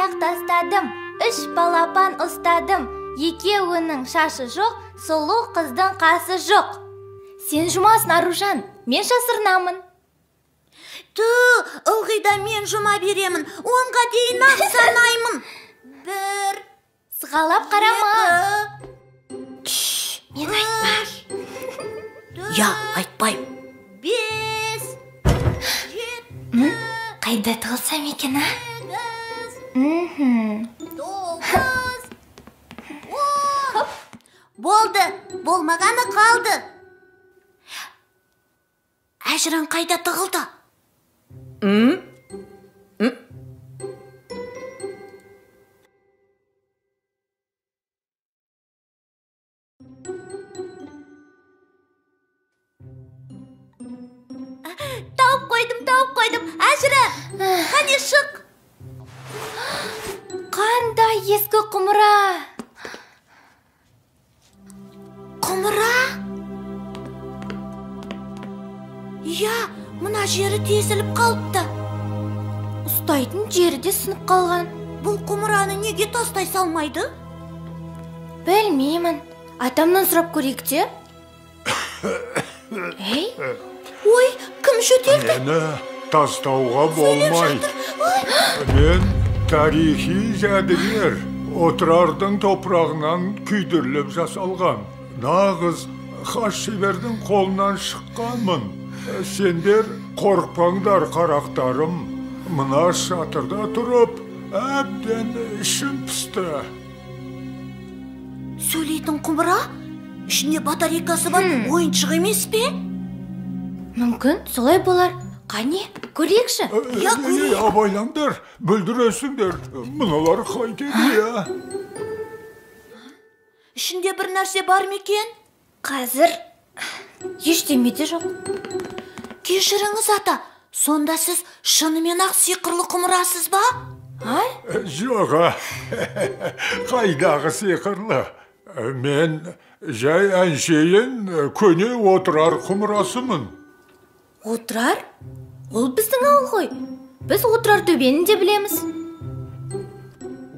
таяқ тастадым, 3 балапан ұстадым. Екеуінің шашы жоқ, сұлу қыздың қасы жоқ. Сен жұмасың, Аружан, мен жасырынамын. Ту, ылғи да мен жұма беремін, 10-ға дейін ақ санаймын. 1. Сығалап қарама. 2. Мен айтпа. Я, айтпаймын. 5. 7. Қайда тығылсам екен, а? 8. 9. 10. Болды, болмағаны қалды. Әжіран қайда тығылды? Тауып қойдым, тауып қойдым. Әжіран, қане шық. Қандай ескі құмыра? Құмыра? Иә, мына жері тесіліп қалыпты. Ұстайтын жері де сынып қалған. Бұл құмыраны неге тастай салмайды? Білмеймін. Атамнан сұрап көрейік те. Ей? Ой, кім жөтелді? Мені тастауға болмайды. Мен тарихи жәдігер, Отырардың топырағынан күйдіріліп жасалған. Нағыз хас шебердің қолынан шыққанмын. Сендер қорықпаңдар, қарақтарым. Мына шатырда тұрып, әбден ішім пісті. Сөйлейтін құмыра? Ішінде батарейкасы бар ойыншық емес пе? Мүмкін, солай болар. Қане, көрейікші. Я, көрейік. Абайлаңдар, бүлдіресіңдер. Мыналар қайтеді, я? Ішінде бір нәрсе бар ма екен? Қазір ештеме де жоқ. Кешіріңіз, ата, сонда сіз шынымен ақ сиқырлы құмырасыз ба? А? Жоқ, қайдағы сиқырлы? Мен жай әншейін көне Отырар құмырасымын. Отырар? Ол біздің ауыл ғой. Біз Отырар төбені де білеміз.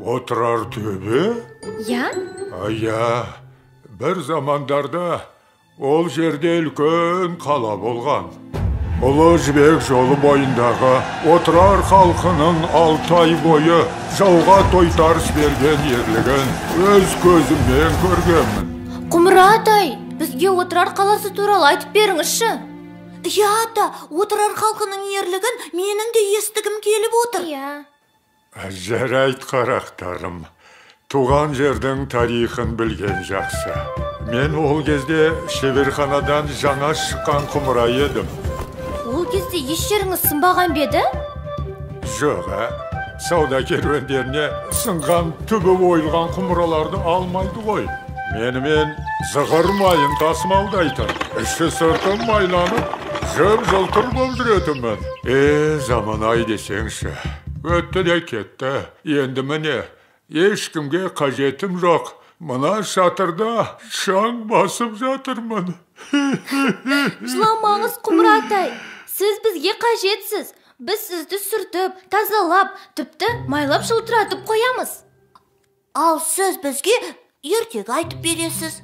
Отырар төбе? Я? Ая, бір замандарда ол жерде үлкен қала болған. Ұлы Жібек жолы бойындағы Отырар халқының 6 ай бойы жауға тойтарыс берген ерлігін өз көзіммен көргенмін. Құмыра атай, бізге Отырар қаласы туралы айтып беріңізші. Иә, ата, Отырар халқының ерлігін менің де естігім келіп отыр. Иә. Жарайды, қарақтарым. Туған жердің тарихын білген жақсы. Мен ол кезде шеберханадан жаңа шыққан құмыра едім. Ол кезде еш жеріңіз сынбаған ба еді? Жоқ, сауда керуендеріне сынған, түбі ойылған құмыраларды алмайды ғой. Менімен зығыр майын тасымалдайтын, іші сыртым майланып, жып-жылтыр болып жүретінмін. Заман-ай десеңші, өтті де кетті. Енді міне, ешкімге қажетім жоқ. Мына шатырда шаң басып жатырмын. Жыламаңыз, Құмыра атай. Сіз бізге қажетсіз. Біз сізді сүртіп, тазалап, тіпті майлап жылтыратып қоямыз. Ал сіз бізге ертегі айтып бересіз.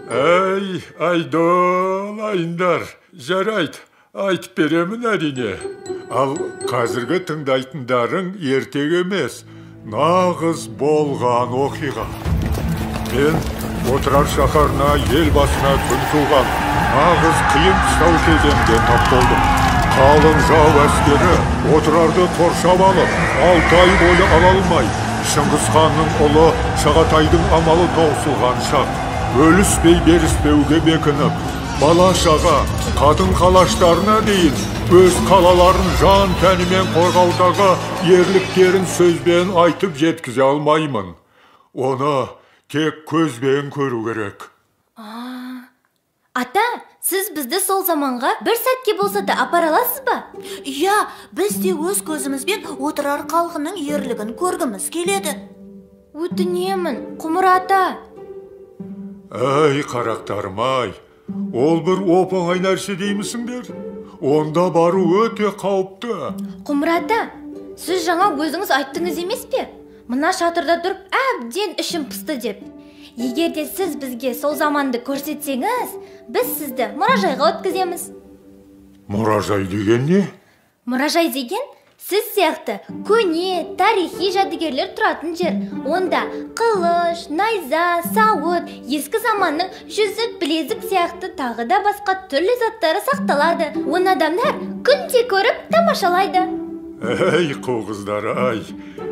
Әй, айдолайындар, жарайды, айтып беремін әрине. Ал қазіргі тыңдайтындарың ертегі емес, нағыз болған оқиға. Мен Отырар шаһарына ел басына күн туған нағыз қиын қыстау кезеңге тап болдым. Қалың жау әскері Отырарды қоршап алып, 6 ай бойы ала алмай, Шыңғыс ханның ұлы Шағатайдың амалы таусылған шақ. Өліспей беріспеуге бекініп, бала шаға, қатын қалаштарына дейін өз қалаларын жан тәнімен қорғаудағы ерліктерін сөзбен айтып жеткізе алмаймын. Оны тек көзбен көру керек. Ата, сіз бізді сол заманға бір сәтке болса да апара аласыз ба? Иә, біз де өз көзімізбен Отырар халқының ерлігін көргіміз келеді. Өтінемін, Құмыра ата. Әй, қарақтарым-ай, ол бір оп-оңай нәрсе деймісіңдер? Онда бару өте қауіпті. Құмыра ата, Сіз жаңа өзіңіз айттыңыз емес пе? Мына шатырда тұрып әбден ішім пысты деп. Егер де сіз бізге сол заманды көрсетсеңіз, біз сізді мұражайға өткіземіз. Мұражай деген не? Мұражай деген сіз сияқты көне тарихи жәдігерлер тұратын жер. Онда қылыш, найза, сауыт, ескі заманның жүзік, білезік сияқты тағы да басқа түрлі заттары сақталады. Оны адамдар күнде көріп тамашалайды. Әй, қу қыздар, ай,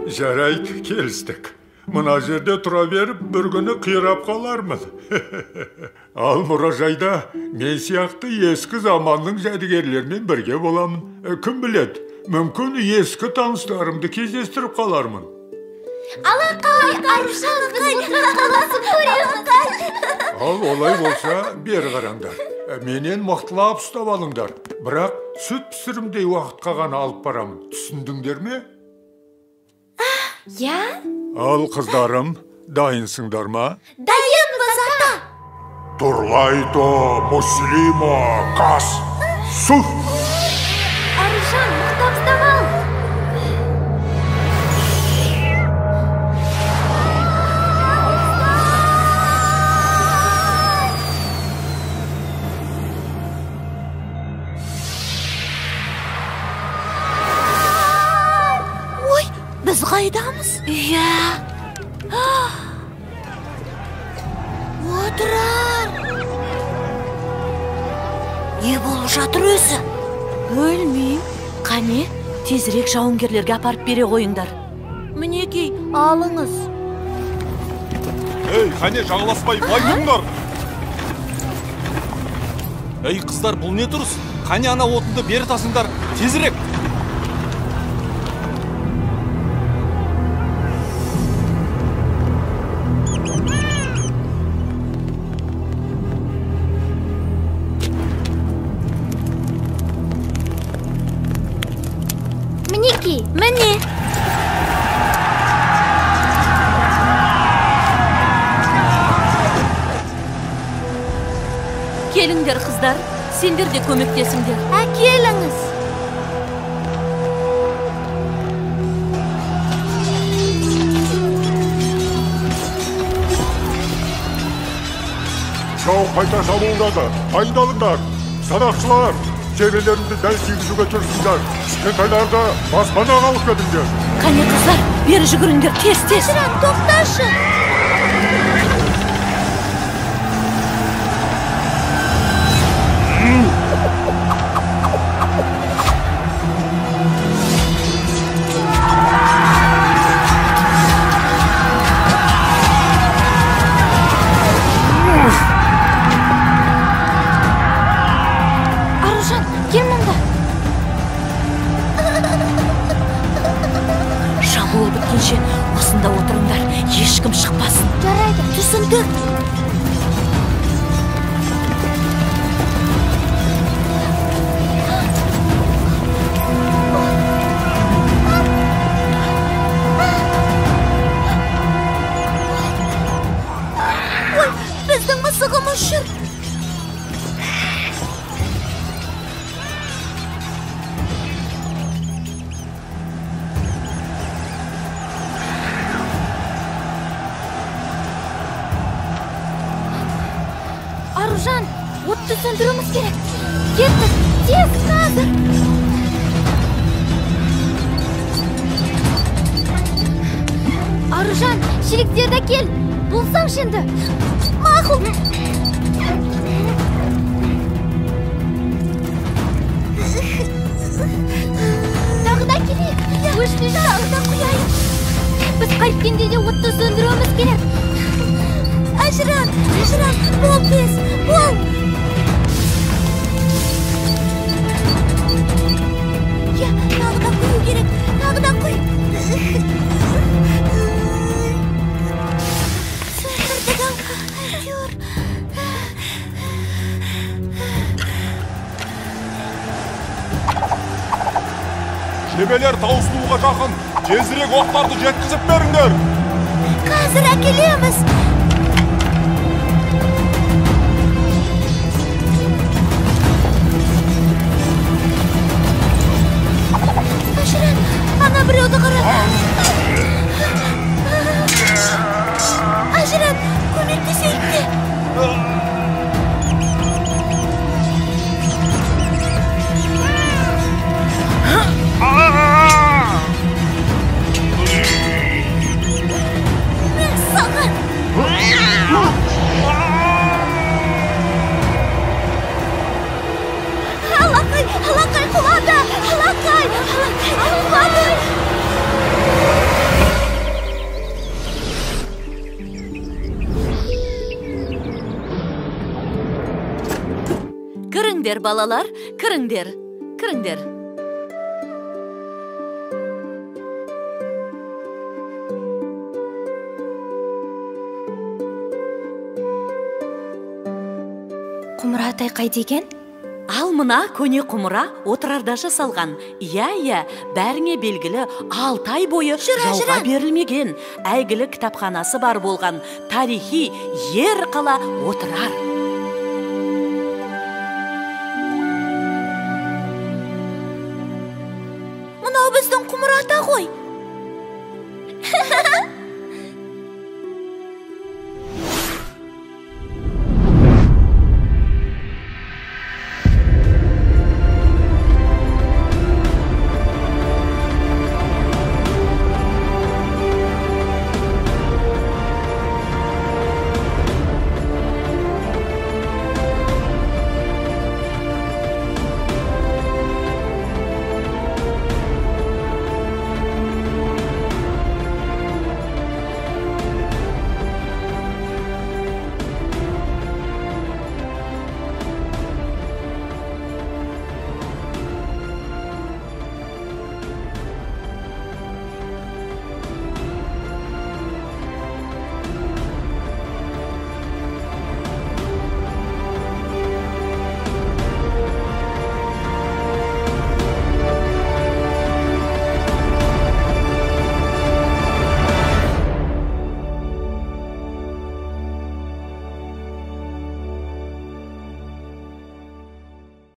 жарайды, келістік. Мына жерде тұра беріп, бір күні қирап қалармын. Ал мұражайда мен сияқты ескі заманның жәдігерлерімен бірге боламын. Кім біледі, мүмкін ескі таныстарымды кездестіріп қалармын. Алақай, Аружан, біз отырып қаласын көреміз. Ал олай болса, бері қараңдар. Менен мықтылап ұстап алыңдар. Бірақ сүт пісірімдей уақытқа ғана алып барамын. Түсіндіңдер ме? Иә. Ал қыздарым, дайынсыңдар ма? Дайынбыз, ата! Турлайто, муслимо, кас, су! Аружан, мықтап ұстап ал! Ой, біз қайдамыз? Иә. Отырар. Не болып жатыр өзі? Өлмейм. Қане, тезірек жауынгерлерге апарып бере қойыңдар. Мінекей, алыңыз. Ей, қане, жағаласпай, былай тұрыңдар. Ей, қыздар, бұл не тұрыс? Қане, ана отынды бері тасыңдар, тезірек. Мінекей, міне. Келіңдер, қыздар, сендер де көмектесіңдер. Әкеліңіз. Жау қайта шабуылдады. Дайындалыңдар. Садақшылар, жебелеріңді дәл тигізуге тырысыңдар. Кішкентайларды баспанаға алып кетіңдер. Қане, қыздар, бері жүгіріңдер, тез, тез. Әжіран, тоқташы. Аружан, кел мұнда. Шабуыл біткенше осында отырыңдар, ешкім шықпасын. Жарайды. Түсіндік. Ой, біздің мысығымыз жүр. Аружан, отты сөндіруіміз керек. Кеттік, тез, қазір. Аружан, шелектерді әкел. Болсаңшы енді. Мақұл. Тағы да әкелейік. Өшпей Тағы да құяйық. Біз қайткенде де отты сөндіруіміз керек. Әжіран, Әжіран, бол тез, бол. Иә, тағы да құю керек, тағы да құй. Сөндірдік ау, әйтеуір. Жебелер таусылуға жақын. Тезірек оқтарды жеткізіп беріңдер. Қазір әкелеміз. Әжіран, ана біреу Кіріңдер, балалар, кіріңдер, кіріңдер. Құмыра атай қайда екен? Ал мына көне құмыра Отырарда жасалған. Иә, иә, бәріңе белгілі 6 ай бойы жауға берілмеген, әйгілі кітапханасы бар болған тарихи ер қала Отырар.